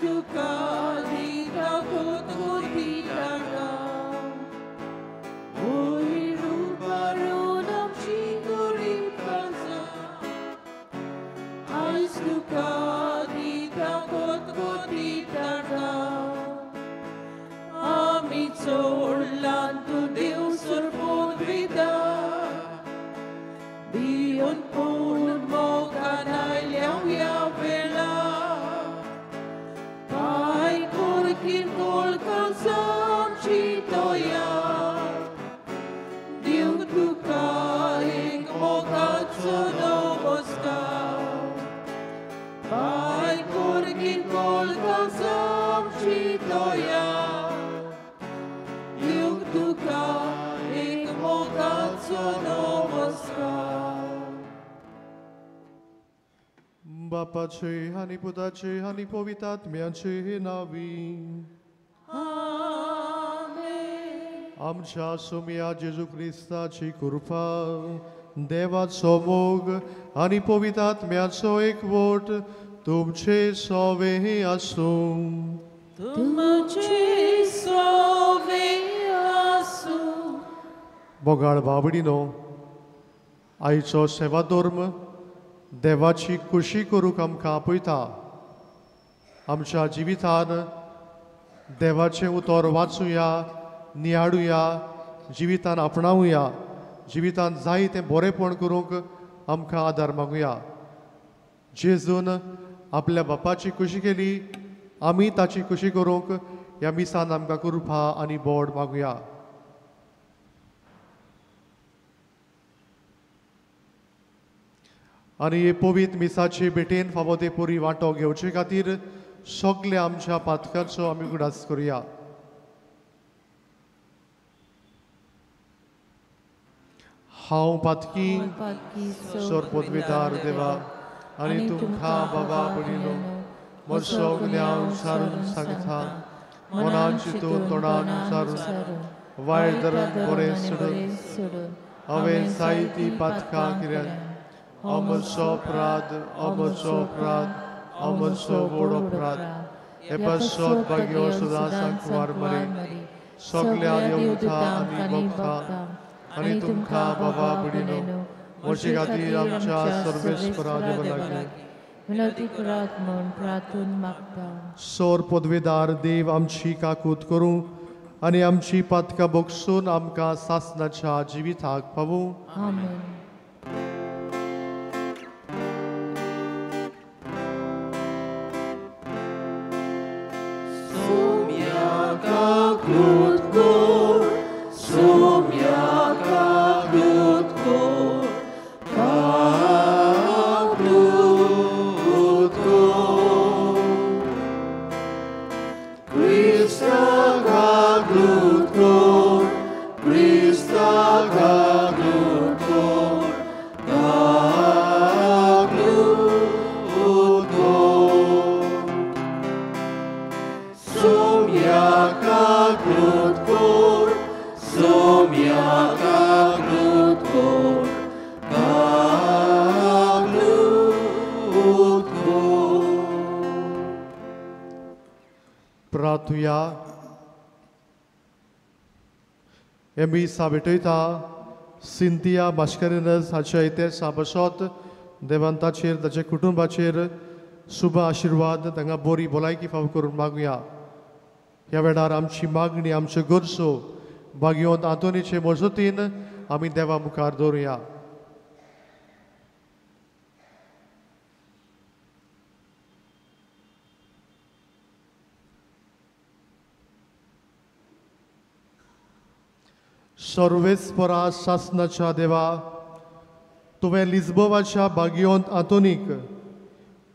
तुका दिता कोतकोती ताका वयर उबारून आमची गरीब काळजां आयज तुका दिता कोतकोती ताका आमी चोडलां तूं देव सरपोत भिवन पूण मोगान आयल्या ह्या वेळा पांय कर किरकोळ काळजां आमची तोया दिवंक तुका एक मोगाचो नमस्कार पांय कर किरकोळ काळजां आमची तोया दिवंक तुका एक मोगाचो नमस्कार. बापाचे आनी पुताचे आनी पवित्र आत्म्याचे नांवी आमेन. आमच्या सोमया जेजू क्रिस्ताची कृपा, देवाचो मोग आनी पवित्र आत्म्याचो एकवट तुमचे सवे आसूं. तुमचे सवे आसूं. मोगाळ बाबडीनो, आयचो सेवाधर्म देवाची खुशी करूंक आमकां आपयता. आमच्या जिवितान देवाचें उतर वाचुया, नियाळुया, जिवितान आपणावया, जिवितान जाय तें बरेंपण करूंक आमकां आदार मागुया. जेजून आपल्या बापाची खुशी केली, आमी ताची खुशी करूंक ह्या मिसान आमकां कृपा आनी बोड मागुया. आनी हे पवित्र मिसाचे भेटेन फावो ते पुरी वांटो घेवचे खातीर सगळे आमच्या पातकाचो आमी उगडास करुया. हांव पातकी सोरपोतविदार देवा आनी तुमकां बाबा भयणीनो म्हजो गुन्यांव सारून सांगता, मनान चिंतून तोंडान सारून वायट धरून बरें सोडून हांवें जायतीं पातकां केल्यात. अमरचो अपराध, अमरचो अपराध, अमरचो व्हड अपराध. हे पासत भाग्यो सदां सांकवार मरे सगल्या देवता आनी भक्ता आनी तुमकां बाबा भयणीनो म्हजे खातीर आमच्या सर्वेस्परा देवा लागीं विनंती करात म्हूण प्रार्थून मागता. सोर पदवेदार देव आमची काकूत करूं आनी आमची पातकां बगसून आमकां सासणाच्या जिविताक पावूं. आमेन. मिसा भेटयता सिंतिया मास्कारेन्हस हाच्या इतिहासा बसत देवान ताचेर ताच्या कुटुंबाचेर शुभ आशिर्वाद तांकां बरी भलायकी फाव करून मागुया. ह्या वेळार आमची मागणी, आमच्यो गरजो भाग्यवंत आंतोनीचे मजतीन आमी देवा मुखार दवरुया. सर्वेस्परा सासनाच्या देवा, तुवें लिस्बोवाच्या भाग्यवंत आंतोनीक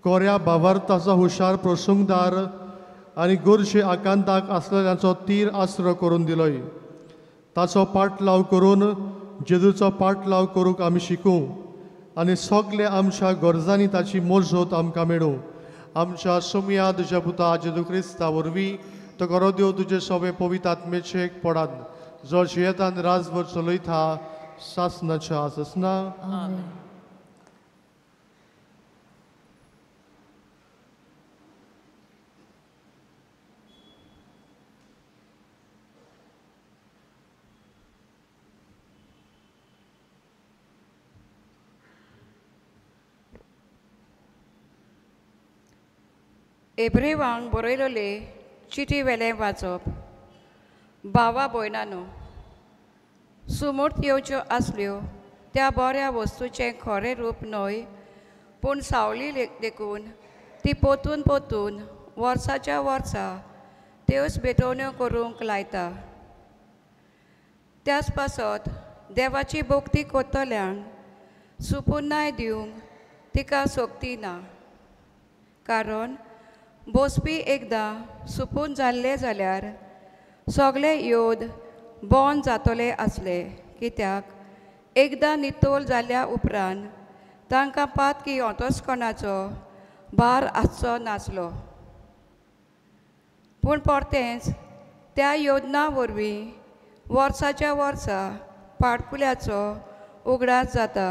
कोऱ्या भावार्थाचो हुशार प्रसंगदार आनी गोरशे आकांताक आसलेल्यांचो तीर आसरो करून दिलोय. ताचो पाटलाव करून जेजूचो पाटलाव करूंक आमी शिकूं आनी सगळे आमच्या गरजांनी ताची मजत आमकां मेळूं. आमच्या सोमया तुज्या पुता जेजू क्रिस्ता वरवीं तो करो देव तुजे सोबे पवित्र आत्मेचेक पडात जो जियेतान राजभर चलयता सासनाच्या आसना. एब्रेवांक बरयलोले चिटी वेलें वाचप. भावा भयणानो, सुमूर्त येवच्यो आसल्यो त्या बऱ्या वस्तूचें खरें रूप न्हय, पूण सावली देखून ती पोतून पोतून वर्साच्या वर्सा त्योच भेटवण्यो करूंक लायता. त्याच पासत देवाची भक्ती करतल्यांक सुपुन्नाय दिवंक तिका सोंपती ना, कारण बसपी एकदां सुपून जाल्ले जाल्यार सगळे योद बंद जातले आसले, कित्याक एकदां नितोल जाल्या उपरांत तांकां पातकी अंतस्कणाचो भार आसचो नासलो. पूण परतेंच त्या योजना वरवीं वर्साच्या वर्सा पाडकुल्याचो उगडास जाता,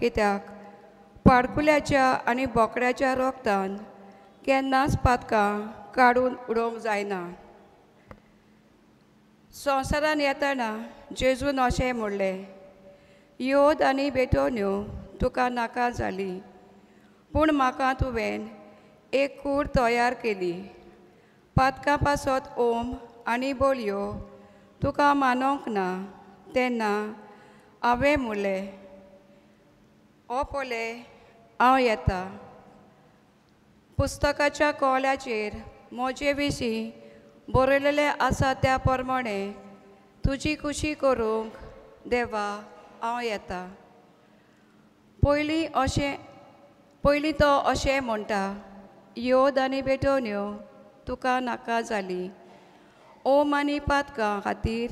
कित्याक पाडकुल्याच्या आनी बोकड्याच्या रोगतान केन्नाच पातकां काडून उडोवंक जायना. संवसारान येतना जेजून अशें म्हणलें, योद आनी भेटवण्यो तुका नाका जाली, पूण म्हाका तुवें एक कूड तयार केली. पातकां पासत ओम आनी बोलयो तुका मानोंक ना, तेन्ना हांवें म्हणलें, ओ पळय हांव येता. पुस्तकाच्या कोल्याचेर म्हजे विशीं बरयलेलें आसा त्या प्रमाणे तुजी खुशी करूंक देवा हांव येता. पयलीं तो अशें म्हणटा, योद आनी भेटवण्यो तुका नाका जाली, ओम आनी पातकां खातीर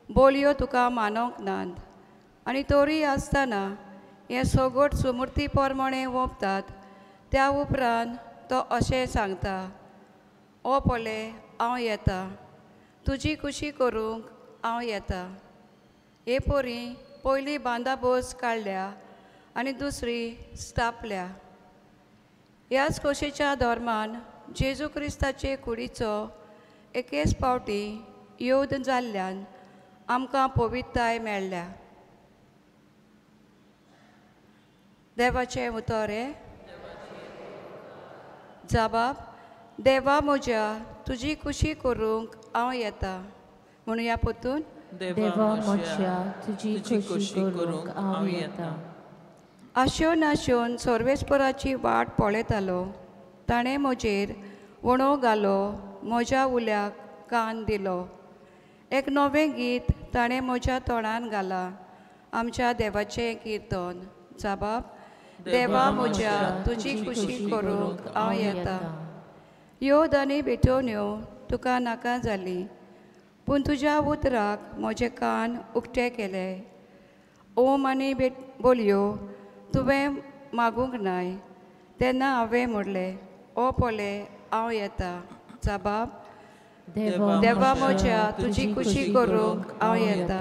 बोलयो तुका मानोंक नात, आनी तरी आसतना हें सगट सुमूर्ती प्रमाणे वोंपतात. त्या उपरांत तो अशें सांगता, ओ पळय हांव येता, तुजी खुशी करूंक हांव येता. हे परी पयली बांदाबोस काडल्या आनी दुसरी स्थापल्या. ह्याच खोशेच्या धर्मान जेजू क्रिस्ताचे कुडीचो एकेच फावटी योद जाल्ल्यान आमकां पवित्रताय मेळ्ळ्या. देवाचें उतर हें. जबाब, देवा म्हज्या तुजी खुशी करूंक हांव येता. म्हणुया पोतून, देवा म्हज्या तुजी खुशी करूंक हांव येता. आशोन आशोन सर्वेस्पराची वाट पळयतालो, ताणें म्हजेर वणो घालो, म्हज्या उल्याक कान दिलो. एक नवें गीत ताणें म्हज्या तोंडान घालां, आमच्या देवाचें किर्तन. जबाब, देवा म्हज्या तुजी खुशी करूंक हांव येता. योद आनी भेटवण्यो तुका नाका जाली, पूण तुज्या उतराक म्हजे कान उक्ते केले. ओम आनी बोलयो तुवें मागूंक नाय, तेन्ना हांवें म्हणलें, ओ पळय हांव येता. जबाब, देवा म्हज्या तुजी खुशी करूंक हांव येता.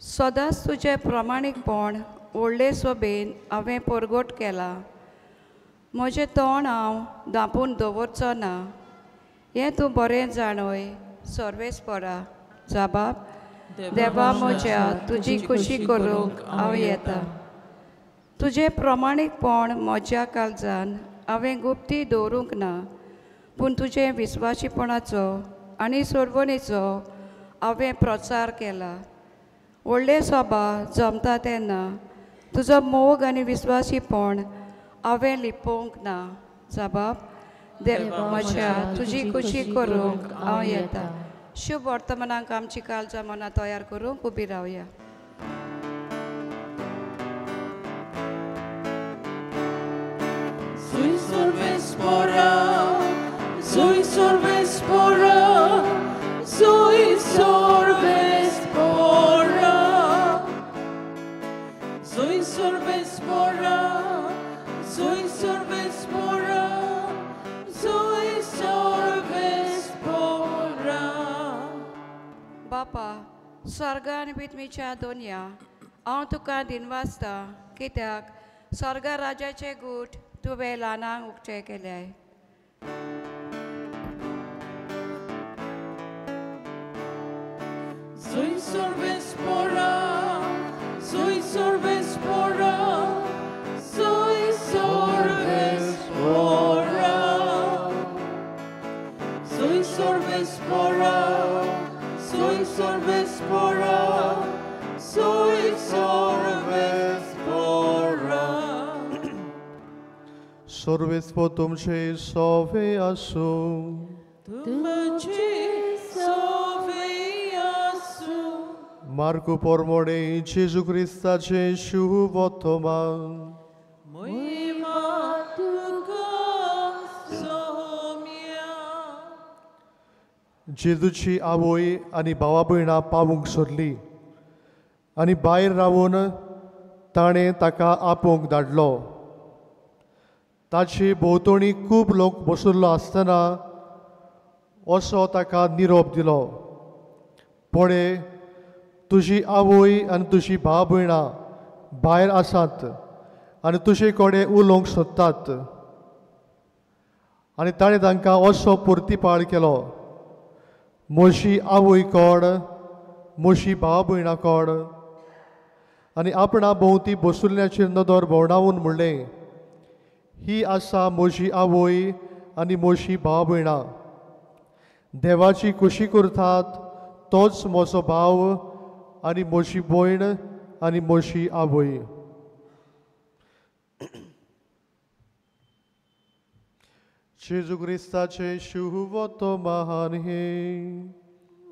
सदांच तुजें प्रमाणीकपण व्हडले सोबेन हांवें परगट केलां, म्हजें तोंड हांव धांपून दवरचो ना, हें तूं बरें जाणय सर्वेस्परा. जबाब, देवा म्हज्या तुजी खुशी करूंक हांव येता. तुजें प्रमाणीकपण म्हज्या काळजान हांवें गुप्ती दवरूंक ना, पूण तुजें विस्वाशीपणाचो आनी सोडवणेचो हांवें प्रचार केला. व्हडले सभा जमता तेन्ना तुजो मोग आनी विस्वासीपण हांवें लिपोवंक ना. जबाब, देवा म्हज्या तुजी खुशी करूंक हांव येता. शुभ वर्तमानाक आमची काळजां मनां तयार करूंक उबी रावया. Sui sorvespora, sui sorvespora, sui sorvespora, sui sorvespora, sui sorvespora. बापा, स्वर्ग आनी पृथ्वीच्या दोनया, हांव तुका दिनवासता, कित्याक स्वर्ग राजाचे गूट तुवें ल्हानांक उक्ते केल्याय. Sui sorvespora, sui sorvespora, sui sorvespora. Sorvespora, soy sorvespora, soy sorvespora. Sorvespo तुमचे सोवे आसूं. तुमचे सोवे आसूं. मार्कू पोरमोडे जेजू क्रिस्ताचे शुभ वर्तमान. महिमा तुका सोम्या. जेजूची आवय आनी भावा भयणां पावूंक सोदली आनी भायर रावून ताणें ताका आपोवंक धाडलो. ताचे भोंवतणी खूब लोक बशिल्लो आसतना असो ताका निरोप दिलो, पळय तुजी आवय आनी तुजी भाव भयणां भायर आसात आनी तुजे कडेन उलोवंक सोदतात. आनी ताणें तांकां असो पुर्तीपाळ केलो, म्हजी आवय कोण, म्हजी भाव भयणां कोण? आनी आपणा भोंवती बसुल्ल्याचेर नदर भोंवडावन म्हणलें, ही आसा म्हजी आवय आनी म्हजी भाव भयणां. देवाची खुशी करतात तोच म्हजो भाव आनी म्हजी भयण आनी म्हजी आवय. जेजू क्रिस्ताचें शुभ वर्तमान हें.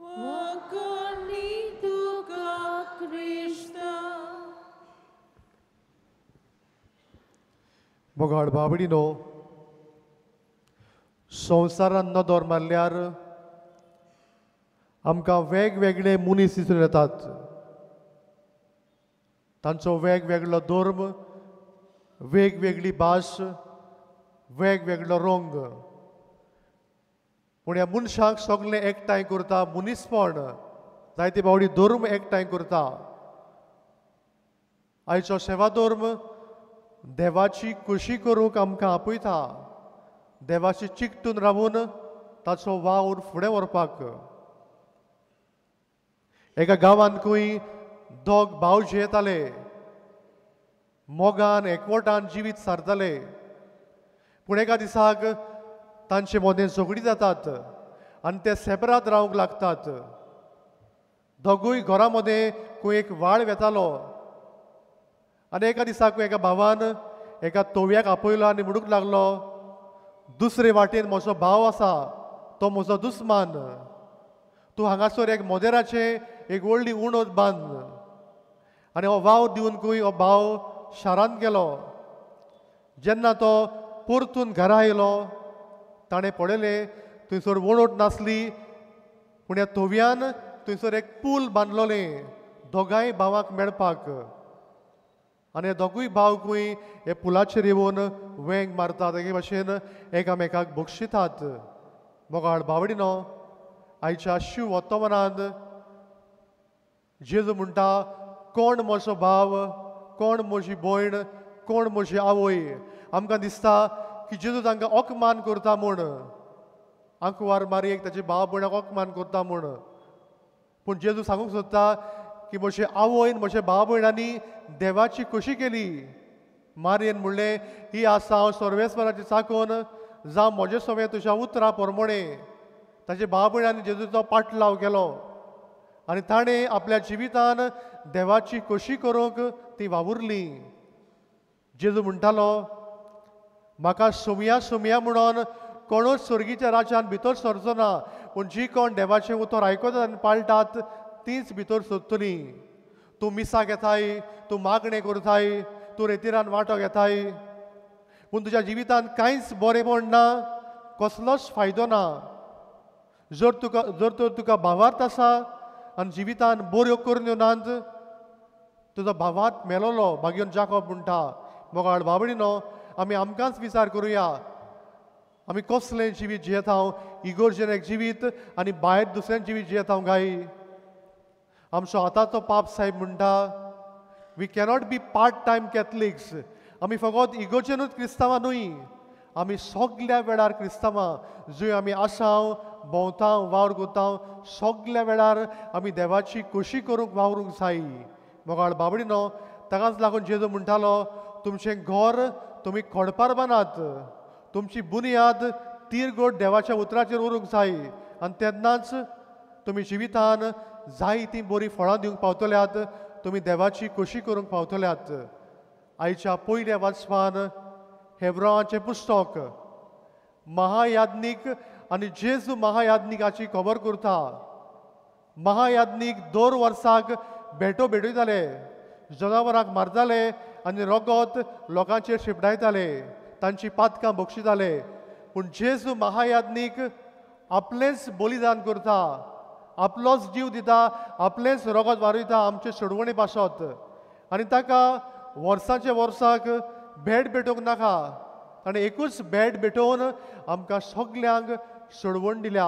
वाखाणी तुका क्रिस्ता. मोगाळ बाबडीनो, संवसारान नदर मारल्यार आमकां वेगवेगळे मनीस दिसून येतात. तांचो वेगवेगळो धर्म, वेगवेगळी भास, वेगवेगळो रंग. पूण ह्या मनशांक सगळें एकठांय करता मनीसपण. जायते फावटी धर्म एकठांय करता. आयचो सेवा धर्म देवाची खुशी करूंक आमकां आपयता, देवाची चिकटून रावून ताचो वावर फुडें व्हरपाक. एका गांवांत खंय दोग भाव जियेताले, मोगान एकवटान जिवीत सारताले. पूण एका दिसाक तांचे मदें झगडीं जातात आनी ते सेपरात रावंक लागतात. दोगूय घरा मदें खंय एक व्हाळ वेतालो आनी एका दिसाक एका भावान एका तोवयाक आपयलो आनी म्हणूंक लागलो, दुसरे वाटेन म्हजो भाव आसा, तो म्हजो दुस्मान, तूं हांगासर एक मोदेराचें एक व्हडली उणोत बांद. आनी हो वाव दिवन खंय हो भाव शारांत गेलो. जेन्ना तो परतून घरा आयलो ताणें पळयलें थंयसर वणोट नासली, पूण ह्या तोवयान थंयसर एक पूल बांदलोलें दोगांय भावांक मेळपाक. आनी हे दोगूय भाव खंय हे पुलाचेर येवन वेंग मारतात, एके भाशेन एकामेकाक बक्षितात. मोगाळ बावडिनो, आयच्या शिव वर्तमानांत जेजू म्हणटा, कोण म्हजो भाव, कोण म्हजी भयण, कोण म्हजी आवय? आमकां दिसता की जेजू तांकां अपमान करता म्हूण, आंकवार मारयेक ताचे भाव भयणाक अपमान करता म्हूण. पूण जेजू सांगूंक सोदता की म्हजे आवयन म्हज्या भाव भयणांनी देवाची खुशी केली. मारयेन म्हणलें, ही आसा हांव सर्वेस्वराची चाकोन, जावं म्हजे सवें तुज्या उतरां प्रमाणें. ताचे भाव भयणांनी जेजूचो पाटलाव केलो आनी ताणें आपल्या जिवितान देवाची खुशी करूंक ती वावुरली. जेजू म्हणटालो, म्हाका सोमया सोमया म्हणून कोणूच स्वर्गीच्या राज्यान भितर सरचो ना, पूण जी कोण देवाचें उतर आयकतात आनी पाळटात तींच भितर सोदतलीं. तूं मिसाक येताय, तूं मागणें करताय, तूं रेतिरान वांटो घेताय, पूण तुज्या जिवितांत कांयच बरेंपण ना, कसलोच फायदो ना. जर तर तुका भावार्थ आसा आनी जिवितांत बऱ्यो करण्यो नात, तुजो भावार्थ मेलोलो. भाग्योन जाकोब म्हणटा. मोगाळ बाबडीनो, आमी आमकांच विचार करुया, आमी कसलें जिवीत जियेता, इगोर्जेन एक जिवीत आनी भायर दुसऱ्यान जिवीत जियेता गाय. आमचो आतांचो पाप साहेब म्हणटा, we cannot be part time Catholics. आमी फकत इगोर्जेनूच क्रिस्तांवां न्हय, आमी सगल्या वेळार क्रिस्तांवां. जंय आमी आसाव, भोंवता, वावर करता, सगल्या वेळार आमी देवाची खुशी करूंक वावरूंक जाय. मोगाळ बाबडीनो, ताकाच लागून जेजू म्हणटालो, तुमचें घर तुमी खडपार बांदात, तुमची बुन्याद तीरगोट देवाच्या उतराचेर उरूंक जाय. आनी तेन्नाच तुमी जिवितान जायतीं बरीं फळां दिवंक पावतल्यात, तुमी देवाची खोशी करूंक पावतल्यात. आयच्या पयल्या वाचपान हेब्रावाचें पुस्तक महायाज्ञीक आनी जेजू महायाज्ञिकाची खबर करता. महायाज्ञीक दर वर्साक भेटो भेटयताले, जनावरांक मारताले आनी रगत लोकांचेर शिपडायताले, तांची पातकां बक्षिताले. पूण जेजू महायाज्ञीक आपलेंच बलिदान करता, आपलोच जीव दिता, आपलेंच रगत वारयता आमचे सोडवणे पासत. आनी ताका वर्साचे वर्साक भेट भेटोवंक नाका, ताणें एकूच भेट भेटोवन आमकां सगल्यांक सोडवण दिल्या.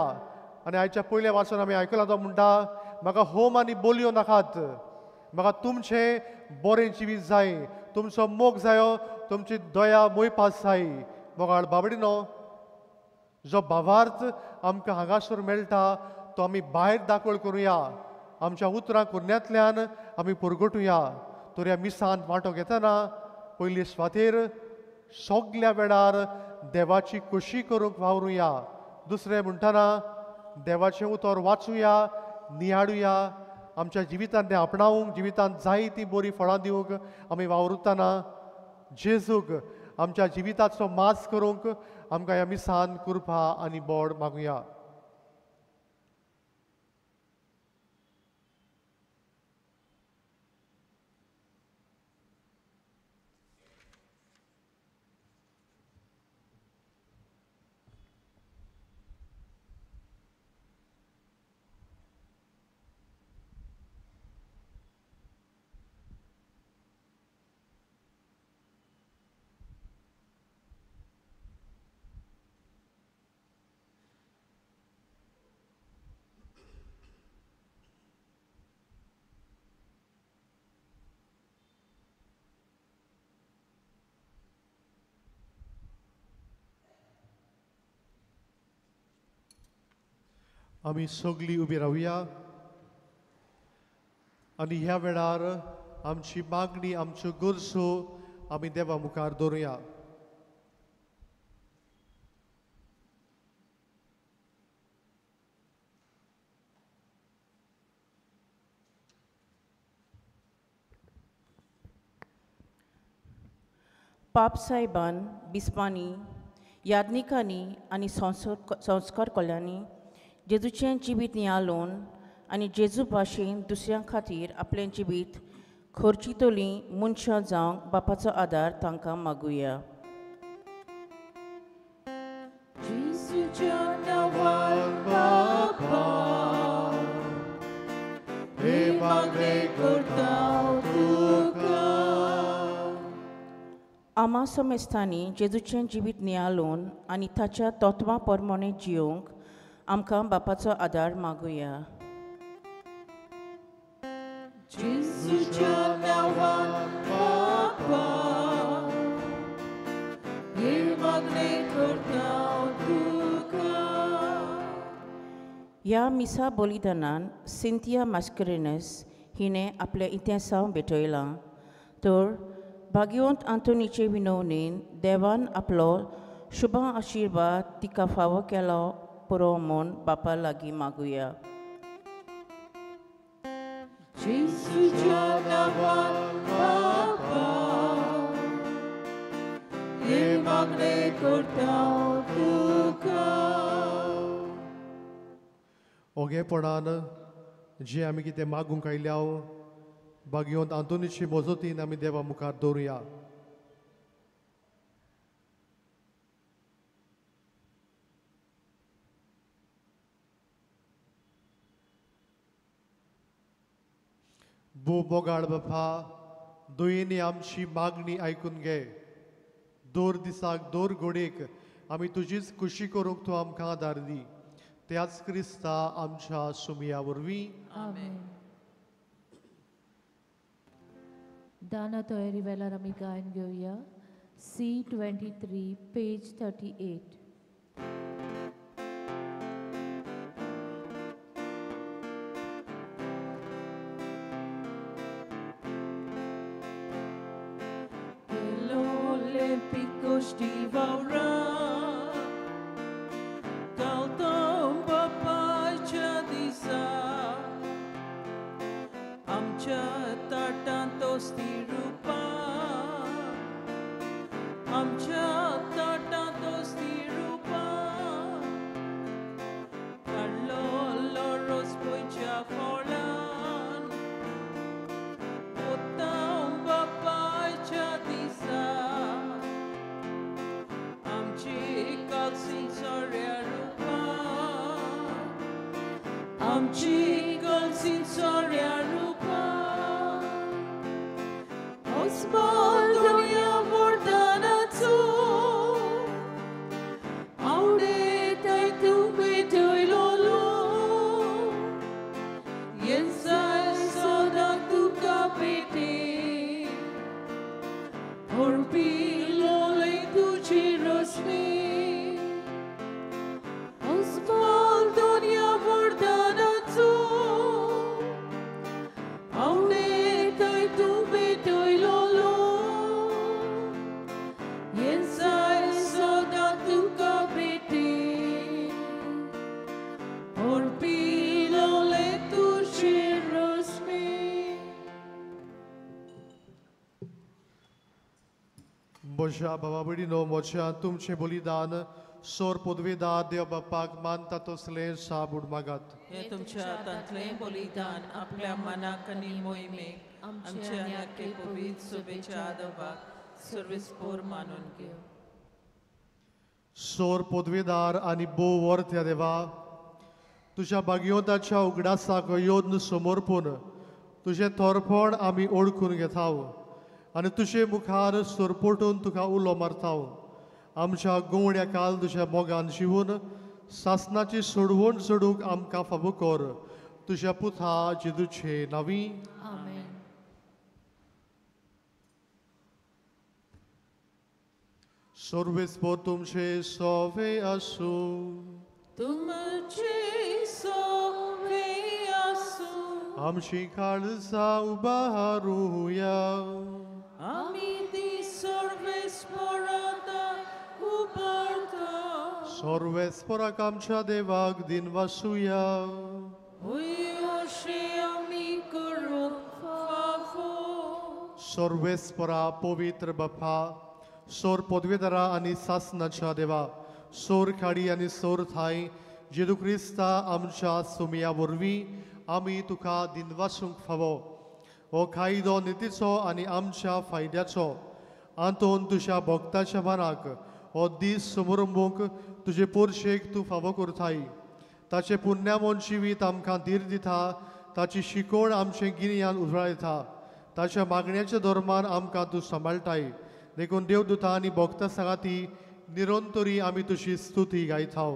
आनी आयच्या पयल्या वाचून आमी आयकलां, तो म्हणटा म्हाका होम आनी बोलयो नाकात, म्हाका तुमचें बरें जिवीत जाय, तुमचो मोग जायो, तुमची दया मोयपास जाय. मोगाळ बाबडिनो, जो भावार्थ आमकां हांगासर मेळटा तो आमी भायर दाखल करुया, आमच्या उतरां कुरण्यांतल्यान आमी पुरगटुया. तर ह्या मिसांत वांटो घेतना पयली सुवातेर सगल्या वेळार देवाची खोशी करूंक वावरुया. दुसरें म्हणटना देवाचें उतर वाचुया, नियाळुया, आमच्या जिवितांत तें आपणावंक, जिवितांत जायतीं बरीं फळां दिवंक आमी वावुरतना जेजूक आमच्या जिविताचो मास करूंक आमकां ह्या मिसान कृपा आनी बोड मागुया. आमी सगळीं उबी रावया आनी ह्या वेळार आमची मागणी, आमच्यो गरजो आमी देवा मुखार दवरुया. पाप साहेबान, बिस्पांनी, याज्ञिकांनी आनी संस्कार कोल्यांनी जेजूचें जिवीत नियाळून आनी जेजू भाशेन दुसऱ्यां खातीर आपलें जिवीत खर्चितलीं मनशां जावंक बापाचो आदार तांकां मागुया. जेजूच्या नांवान बापा हे मागणें करता तुका. आमा समेस्तांनी जेजूचें जिवीत नियाळून आनी ताच्या तत्वां प्रमाणें जियोवंक आमकां बापाचो आदार मागुया. जेजूच्या नांवान बापा हे मागणें करता तुका. ह्या मिसा बलिदानान सिंथिया मास्करेनस हिणें आपलें इतिहासांव भेटयलां, तर भाग्यवंत आंतोनीचे विनवणेन देवान आपलो शुभ आशिर्वाद तिका फावो केलो पुरो म्हूण बापा लागीं मागुया. जेजूच्या नांवान बापा हे मागणें करता तुका. ओगेपणान जे आमी कितें मागूंक आयल्या भाग्यवंत आंतोनीचे मजतीन आमी देवा मुखार दवरुया. भो बोगाळ बापा, दुयेंनी आमची मागणी आयकून घे. दर दिसाक दर घडयेक आमी तुजीच खुशी करूंक तूं आमकां आदार दी. त्याच क्रिस्ता आमच्या सुमया वरवीं. आमेन. दाना तयारी वेळार आमी गायन घेवया. C23 page 38. Olympic Stivara, Dalton Papa. आमची गलसीन सोऱ्या रुपा उस्माल दुनिया वरदानाचो आवडे तूं पेटयलोलो येसाय सदां तुका पेटे होरपिलोले तुजी रोशनी उस्माल दुनिया वरदानाचो आवडे तूं पेटयलोलो येसाय सदां तुका पेटे होरपिलोले तुजी रोशनी. म्हज्या भावा भयणीनो, म्हज्या तुमचें बलिदान सोर पदवेदार देव बापाक मानता तसलें साबूड मागात. हे तुमच्या हातांतलें बलिदान आपल्या मनाक आनी मोहिमेक आमच्या आनी आख्खे पवित्र सभेच्या आदोबाक सर्वेस्पोर मानून घेव. सोर पदवेदार आनी भोव वर्थ्या देवा, तुज्या भाग्योताच्या उगडासाक योद्न समर्पून तुजें थोरपण आमी ओळखून घेताव आनी तुजे मुखार सरपोटून तुका उलो मारताव. आमच्या गोवड्या काल तुज्या मोगान जिवून सासनाची सोडवण सोडूंक आमकां फावो कर. तुज्या पुता जेजूचे नांवी आमेन. सर्वेस्पोर तुमचे सोवे आसूं. तुमचे सोवे आसूं. आमची काळजां उबारुया. आमी ती सर्वेस्पोराक उबारता. सर्वेस्पोराक आमच्या देवाक दिनवासुया. अशें आमी करूंक फावो. सर्वेस्पोरा पवित्र बापा, सोर पदवेदारा आनी सासनाच्या देवा, सोर खाडी आनी सोर थाय जेजू क्रिस्ता आमच्या सुमया वरवीं आमी तुका दिनवासूंक फावो. हो कायदो नितीचो आनी आमच्या फायद्याचो आंतोन तुज्या भक्ताच्या मनाक हो दीस समरंबूंक तुजे पोरशेक तूं फावो करताय. ताचें पुण्यामोन जिवीत आमकां धीर दिता, ताची शिकवण आमचें गिन्यान उजळायता, ताच्या मागण्याच्या धर्मान आमकां तूं सांबाळटाय. देखून देवदूता आनी भक्ता सांगाती निरंतरी आमी तुजी स्तुती गायताव.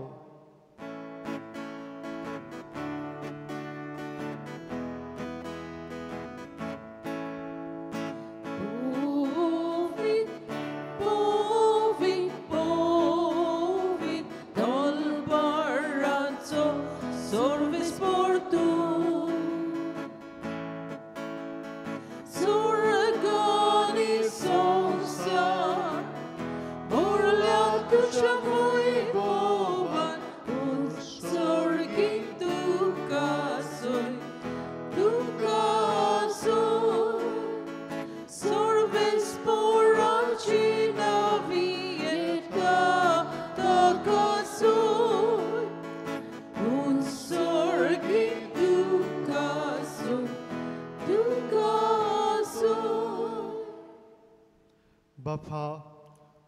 बापा,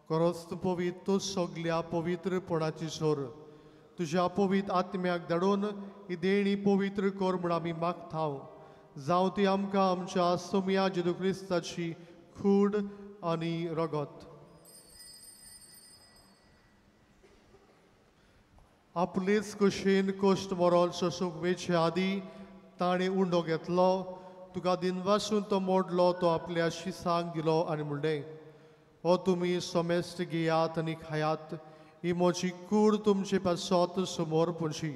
खरोच तूं पवित्र सगल्या पवित्रपणाची सोर. तुज्या पवित्र आत्म्याक धाडून ही देणी पवित्र कर म्हूण आमी मागताव. जावं ती आमकां आमच्या सोमया जेजू क्रिस्ताची कूड आनी रगत. आपलेच कशेन कश्ट मरोन सोसूंक वेचे आदीं ताणें उंडो घेतलो, तुका दिनवासून तो मोडलो, तो आपल्या शिसांक दिलो आनी म्हणलें, हो तुमी समेस्त घेयात आनी खायात, ही म्हजी कूड तुमचे पासत समोर पुंशी.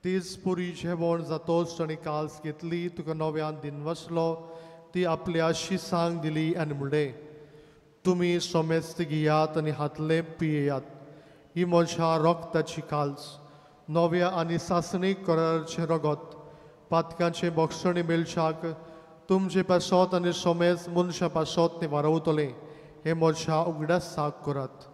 तीच पुरी जेवण जातोच ताणें काल्स घेतली, तुका नव्यान दिनवासलो, ती आपल्या शिसांक दिली आनी म्हणलें, तुमी समेस्त घेयात आनी हातले पियेयात, ही म्हज्या रक्ताची काल्स, नव्या आनी सासणीक कराराचें रगत, पातकांचें बक्षणी मेळच्याक तुमचे पासत आनी समेज मनशां पासत तें वारवतलें. हें म्हज्या उगडासाक करात.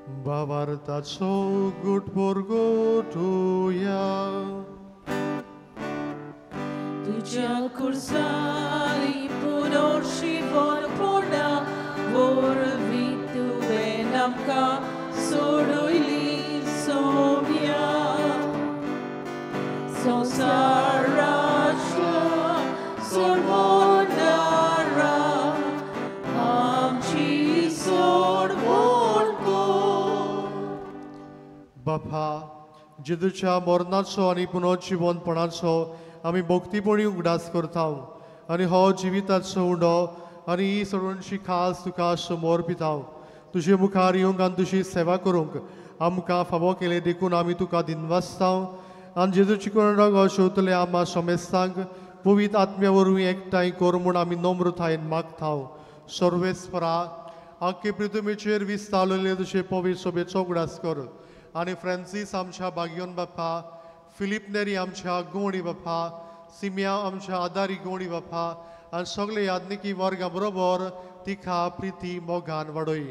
भावार्थाचो गुट परगटुया. तुज्या खुर्सारी पुनर्शिवनपणा वरवीं तुवें आमकां सोडयली सोम्या. संवसाराच्या सोडवणारा आमची सोडवण कर. बापा, जेजूच्या मरणाचो आनी पुनर्जिवनपणाचो आमी भक्तीपणी उगडास करता आनी हो जिविताचो उंडो आनी ही सोडवणची खास तुका समोर पिता. तुजे मुखार येवंक आनी तुजी सेवा करूंक आमकां फावो केले देखून आमी तुका दिनवासता. आनी जेजूची कोण शेवतले आमा समेस्तांक पवित्र आत्म्या वरवीं एकठांय कर म्हूण आमी नम्रतायेन मागता. सर्वेस्परा, आख्खे पृथ्वीचेर विस्तारलेले तुजे पवित्र सभेचो उगडास कर आनी फ्रांसीस आमच्या बागियोन बाप्पा, फिलीप नेरी आमच्या गोवणी बाप्पा, सिमिया आमच्या आदारी गोवणी बाप्पा आनी सगळे याज्ञिकी वर्गा बरोबर तिखा प्रिती मोगान वाडय.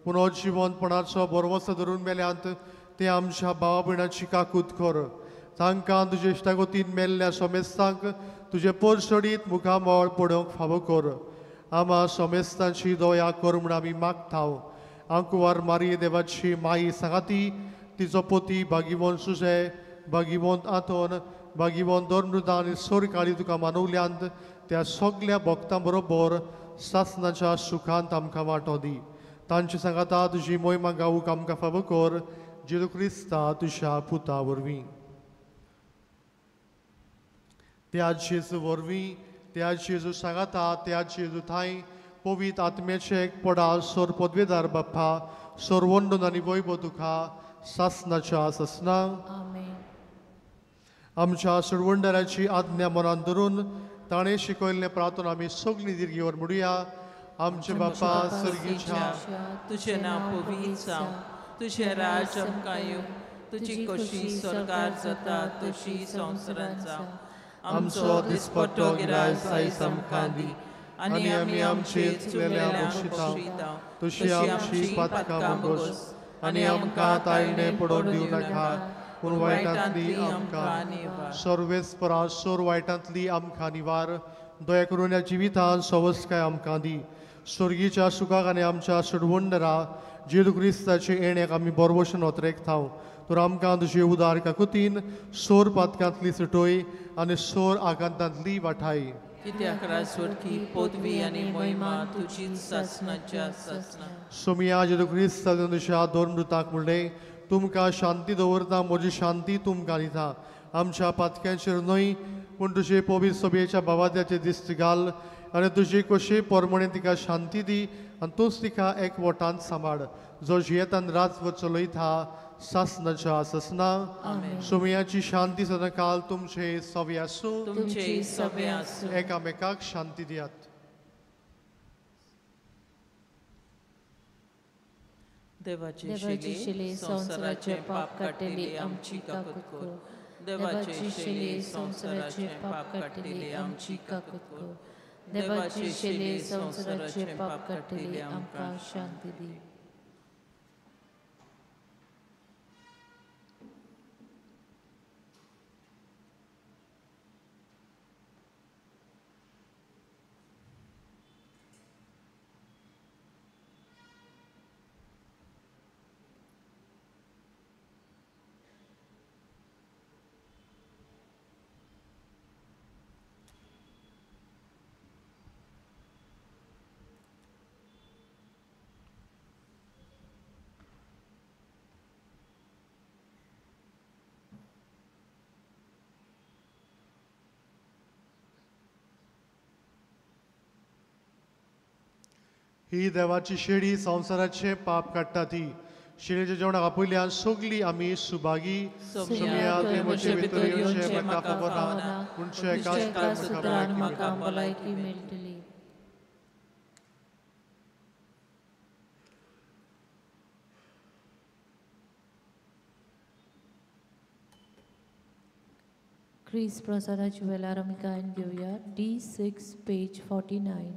पुनर्जिवनपणाचो भरवंसो धरून मेल्यांत ते आमच्या भावा भयणाची काकूत कर. तांकां तुजे इश्टागतीन मेल्ल्या समेस्तांक तुजें परसडीत मुखामळ पळोवंक फावो कर. आमा समेस्तांची दया कर म्हूण आमी मागता. आंकुवार मारी देवाची माई सांगाती, तिचो पोती भागीवंत सुसे, भागीवंत आंतोन, भागीवंत दोरमृदा आनी सोरकाळी तुका मानवल्यांत त्या सगल्या भक्तां बरोबर सासनाच्या सुखांत आमकां वांटो दी. तांचे सांगाता तुजी मोहिमा गावूंक आमकां फावो कर, जेजू क्रिस्ता तुज्या पुता वरवीं. त्या जेजू वरवीं, त्या जेजू सांगाता, त्या जेजू थांय पवित्र आत्म्याचे एक पडा सोर पदवेदार बाप्पा, सोरवंडून आनी वैभव तुका सासनाच्या सासना. आमच्या सोडवणदाराची आज्ञा मनान धरून ताणें शिकयल्लें प्रार्थना आमी सगळीं दीर्घीवर म्हणुया. आमचे बापा सर्गीच्या, तुजें नांव पवित्र जावं, तुजें राज आमकां येवं, तुजी खोशी स्वर्गार जाता तशी संवसारांत जावं. आमचो दिसपट्टो गिरायस आयज आमकां दी आनी आमी आमचे चुकलेल्या बक्षिता तशी आमची पातकां बस आनी आमकां ताळणे पडोवन दिवं नाका, पूण वायटांतली आमकां सर्वेस्परा सोर वायटांतली आमकां निवार. दया करून ह्या जिवितांत सवस्काय आमकां दी. स्वर्गीच्या सुखाक आनी आमच्या सोडवणदारा जेजू क्रिस्ताचे येण्याक आमी बरवशन ओतरेकता. तर आमकां तुजे उदार काकुतीन सोर पातकांतली सुटोय आनी सोर आकांतांतली वाठाय. कित्याक राजवटकी पदवी आनी महिमा तुजी सासनाच्या सासना. सोमिया जेजू क्रिस्तान तुज्या दोन मृताक म्हणलें, तुमकां शांती दवरता, म्हजी शांती तुमकां दिता. आमच्या पातक्यांचेर न्हय पूण तुजे पवित्र सभेच्या बावाद्याचे दिश्ट घाल आनी तुजी कशी परमणे तिका शांती दी आनी तूंच तिका एक वटांत सांबाळ, जो जियेतान राजवट चलयता सासनाच्या सासना. सोमियाची शांती सदांकाल तुमचे सवे आसूं. तुमचे सवे आसूं. एकामेकाक शांती दियात. देवाचे शिले संवसाराचे पाप काडटली आमची काकूत कर. देवाचे शिले संवसाराचे पाप काडटली आमची काकूत कर. देवाचे शिले संवसाराचे पाप काडटली आमकां शांती दी. ही देवाची शेळी संवसाराचे पाप काडटा ती शेळीच्या जेवणाक आपयल्यान सगळी आमी सुभागी. सोमिया, तुवें म्हजे भितर येवचें म्हाका खबर ना, पूण एका सुत्रान म्हाका भलायकी मेळटली. क्रिस्त प्रसादाच्या वेळार आमी गायन घेवया. D6 page 49.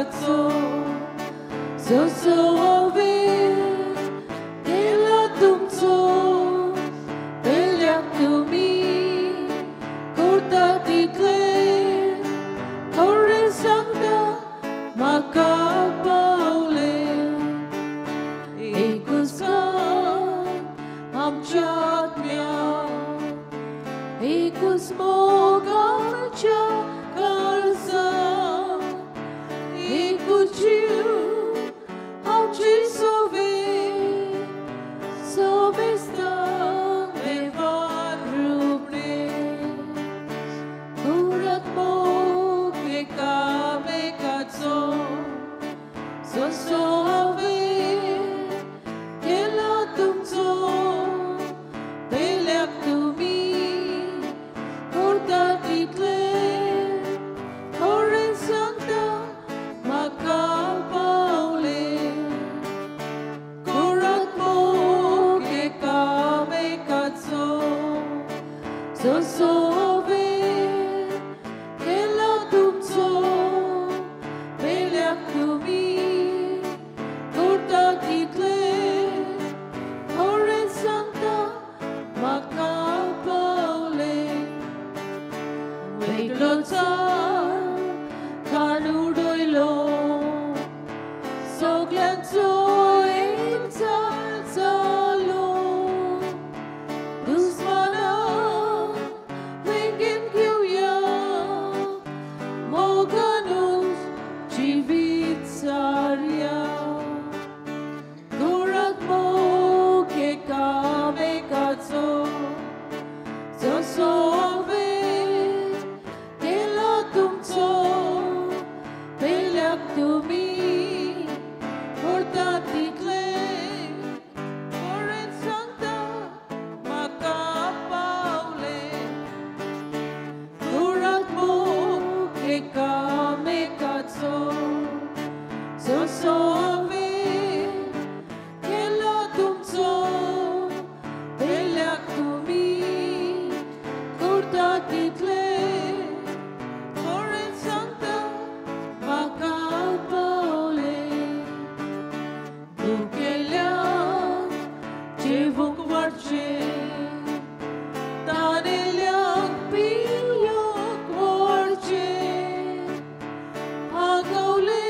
एकामेकाचो जसो हांवें केला तुमचो पेल्याक तुमी करता तितलें खरें सांगता म्हाका पावलें एकूच कान आमच्या आत्म्याक एकूच मोग आमच्या काळजाक एकूच जीव आमची सोवे सोबेस्तान देवा रुपणे करात मोग एकामेकाचो जसो हांवें केला तुमचो पेल्याक तुमी करता तितलें खरें सांगता म्हाका पावलें करात मोग एकामेकाचो जसो हांवें केला तुमचो पेल्याक तुमी करता तितलें खरें सांगता म्हाका पावलें वेगळो चार खाण उडयलो सगल्यांचो एक चाल जालो दुस्मानाक वेंगेन घेवया मोगानूच जिवीत सारया करात मोग एकामेकाचो जसो हांवें केला तुमचो पेल्याक तुमी करता तितलें खरें सांगता म्हाका पावलें करात मोग एकामेकाचो जसो हांवें केला तुमचो पेल्याक तुमी करता तितलें खरें सांगता म्हाका पावलें दुखेल्यांक जेवूंक वाडचें तानेल्यांक पियोंक व्हरचें आगवले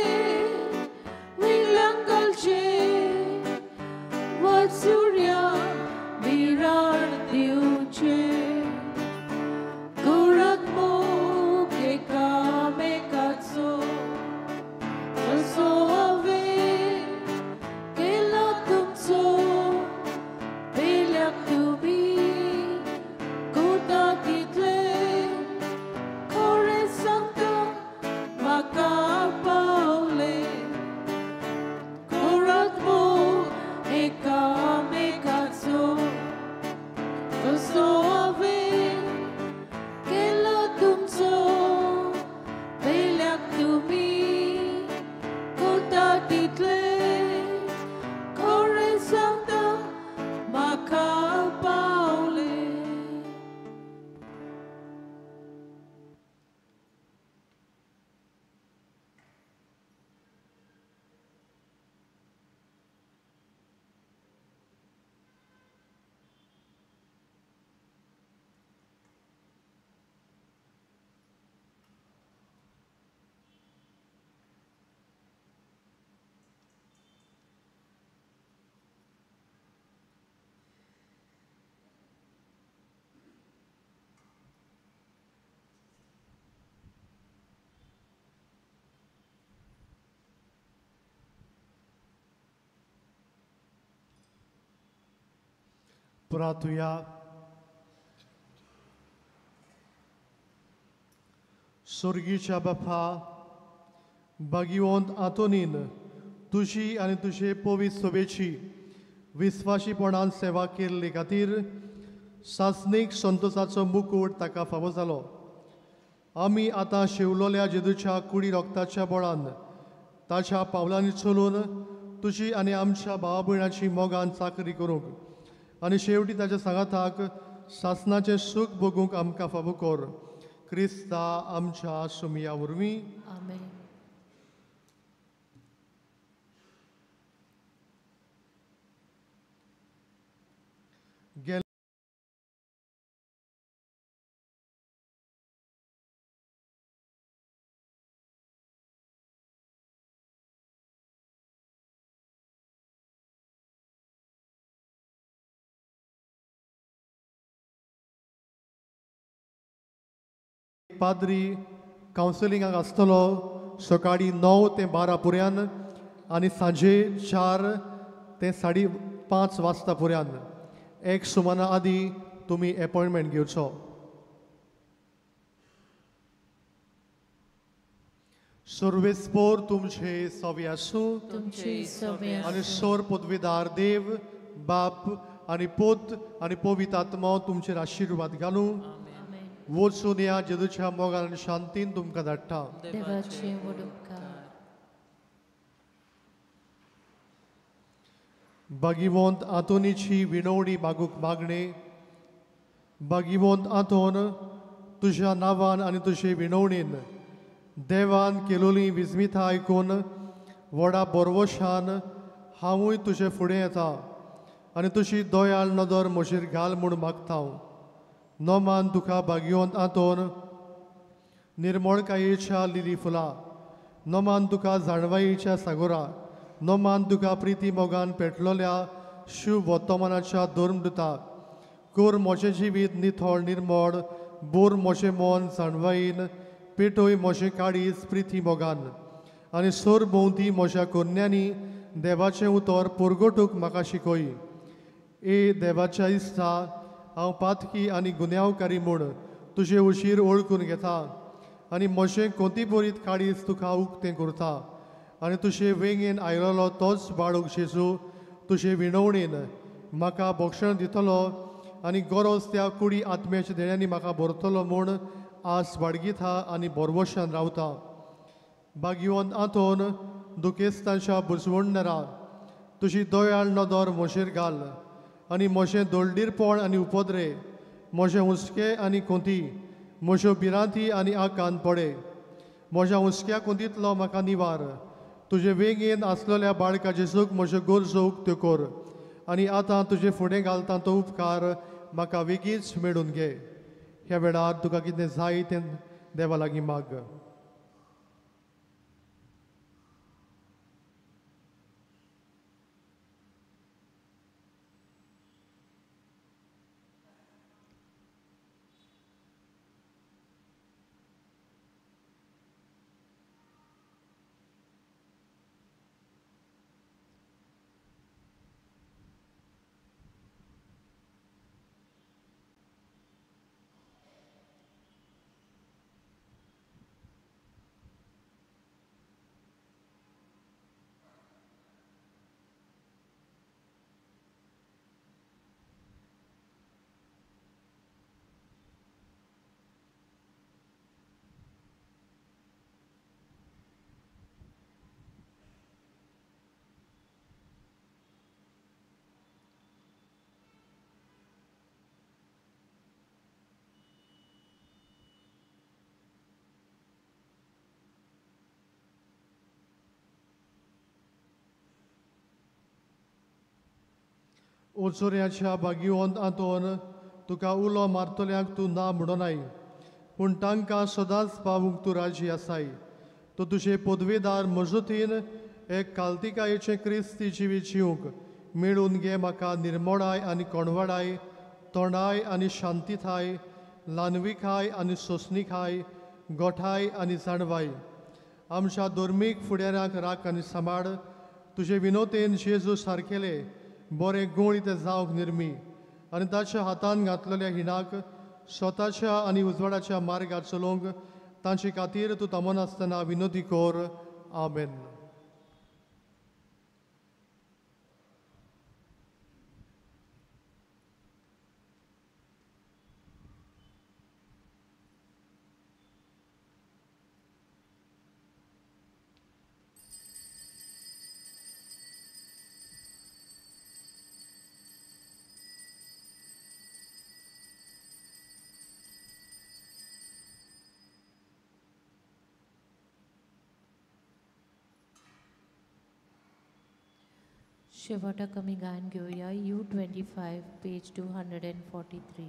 विंगल्यांक घालचें वाटसुऱ्यांक विराण दिवचें करात मोग एकामेकाचो जसो हांवें केला तुमचो पेल्याक तुमी करता तितलें खरें सांगता म्हाका पावलें करात मोग एकामेकाचो जसो हांवें केला तुमचो पेल्याक तुमी करता तितलें खरें सांगता म्हाका पावलें. प्रार्थुया. स्वर्गीच्या बापा, भाग्यवंत आंतोनीन तुजी आनी तुजे पवित्र सभेची विस्वाशीपणान सेवा केल्ले खातीर सासणीक संतोसाचो मुकूट ताका फावो जालो. आमी आतां शेवलोल्या जेजूच्या कुडी रोगताच्या बळान ताच्या पावलांनी चलून तुजी आनी आमच्या भावा भयणाची मोगान चाकरी करूंक आनी शेवटी ताच्या सांगाताक सासणाचें सूख भोगूंक आमकां फावो कर. क्रिस्ता आमच्या सुमया वरवीं. आमेन. पाद्री कावन्सिलिंगाक आसतलो सकाळीं 9 ते 12 पुऱ्यान आनी सांजे 4 ते 5:30 वाजता पुऱ्यान. एक सुमाना आदी तुमी एपॉयंटमेंट घेवचो. सर्वेस्पोर तुमचे सवे आसूं आनी सोर पदवीदार देव बाप आनी पोत आनी पवित्र आत्मो तुमचेर आशिर्वाद घालूं. वचून या जेजूच्या मोगान आनी शांतीन तुमकां धाडटा. भागिवंत आंतोनीची विनवणी मागूंक मागणें. भागिवंत आंतोन, तुज्या नांवान आनी तुजे विनवणीन देवान केलोली विस्मिता आयकून व्हडा बोरवशान हांवूय तुजे फुडें येता आनी तुजी दयाळ नदर म्हजेर घाल म्हूण मागता हांव. नोमान तुका भागिवंत आंतोन निर्मळकायेच्या लिली फुलां, नोमान तुका जाणवायेच्या सागोरा, नोमान तुका प्रिती मोगान पेटलोल्या शुभ वर्तमानाच्या धर्मदुता. कोर म्हजें जिवीत निथळ निर्मळ, बोर म्हजें मन जाणवायेन, पेटोय म्हजें काळीज प्रिती मोगान आनी सोर भोंवती म्हज्या कोन्यांनी देवाचें उतर पोरगोटूक म्हाका शिकय. ए देवाच्या इस्ता, हांव पातकी आनी गुन्यांवकारी म्हूण तुजे उशीर वळखून घेता आनी म्हजें कोंतीबरीत काळीज तुका उक्तें करता आनी तुजे वेंगेन आयलोलो तोच बाळूक जेजू तुजे विणवणेन म्हाका भक्षण दितलो आनी गरज त्या कुडी आत्म्याच्या देण्यांनी म्हाका भरतलो म्हूण आस बाळगिता आनी बोरवशान रावता. भाग्यवंत आंतोन, दुखेस्तांच्या बुजवणरा तुजी दयाळ नदर म्हजेर घाल आनी म्हजें दोळडीरपण आनी उपद्रे, म्हजें हुस्के आनी कोंती, म्हज्यो भिरांती आनी आकांत पडे. म्हज्या हुस्क्या कोंतींतलो म्हाका निवार. तुजे वेंगेन आसलेल्या बाळका जेजूक म्हज्यो गरजो उक्त्यो कर आनी आतां तुजे फुडें घालता तो उपकार म्हाका वेगींच मेळून घे. ह्या वेळार तुका कितें जाय तें देवा लागीं माग. ओचोऱ्याच्या भाग्यवंत आंतोन, तुका उलो मारतल्यांक तूं ना म्हणोनाय, पूण तांकां सदांच पावूंक तूं राजी आसाय. तो तुजे पदवेदार मजतीन एक कालतिकायेचें क्रिस्ती जिवीत जिवंक मेळून घे. म्हाका निर्मोडाय आनी कोणवाडाय, तोंडाय आनी शांतीथाय, ल्हानविकाय आनी सोंसणीकाय, गोठाय आनी जाणवाय. आमच्या धर्मीक फुडाऱ्यांक राख आनी सांबाळ. तुजे विनोतेन जेजू सारकेले बरे गूण ते जावंक निर्मी आनी ताच्या हातान घातलेल्या हिणाक स्वताच्या आनी उजवाडाच्या मार्गार चलोवंक तांचे खातीर तूं थांबनासतना विनोदी कर. आमेन. शेवटाक आमी गायन घेवया U 25 page 243.